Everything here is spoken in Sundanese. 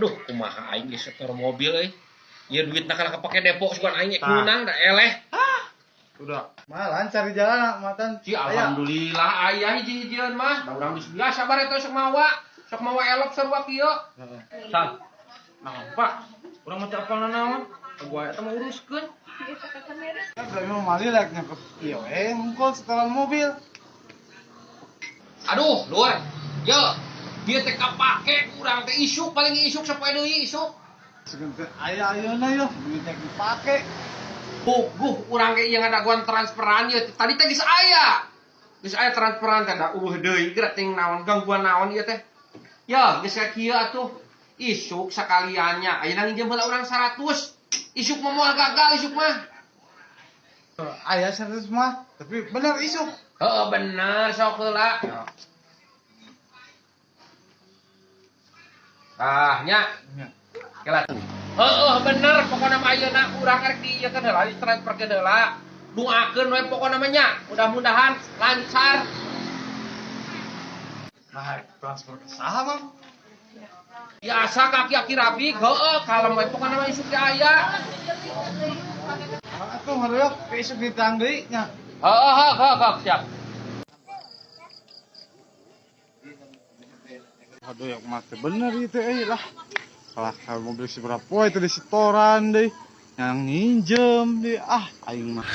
Aduh, kumaha aing geus setor mobil euy. Ieu duitna kana kapake depo sugan aing meunang da eleh. Udah. Malah cari jalan matan. Ci alhamdulillah aya hiji-hijian mah. Da urang geus biasa bare teh sok mawa. Sok mawa elop sarua kieu. Sal. Nah, Pak. Urang mah teu apal nanaon. Gua eta mah uruskeun. Kan memang mali lek nyangkut ieu we ngungkul setelan mobil. Aduh, lur. Yo, dia teh kapake urang teh isuk paling isuk sapoe deui isuk. Sugan teh aya ayeuna yo duitnya dipake. Puguh urang ge ieu ngadaguan transferan ieu tadi teh geus aya. Geus aya transferan teh da eueuh deui geura ting naon gangguan naon ieu teh. Ya, geus kieu atuh. Isuk sakaliannya ayeuna nginjem heula urang 100. Isuk mah moal gagal isuk mah. Aya 100 mah, tapi bener isuk. Heeh, bener sok heula. Tah nya. Kela. Heeh, bener pokona mah ayeuna urang rek diieukeun heula ditransferkeun heula. Doakeun we pokona mah nya, mudah-mudahan lancar. Nah, transfer ke saha, Mang? Biasa kaki-aki rapi, heeh, kalem we pokona mah isuk teh aya. Atuh hareuk ke isuk ditang deui nya. Heeh, heeh, heeh, siap. Aduh, yang mati bener itu lah. Kalah kalau mobil si berapa itu di setoran deh. Yang nginjem deh. Ah, aing mah.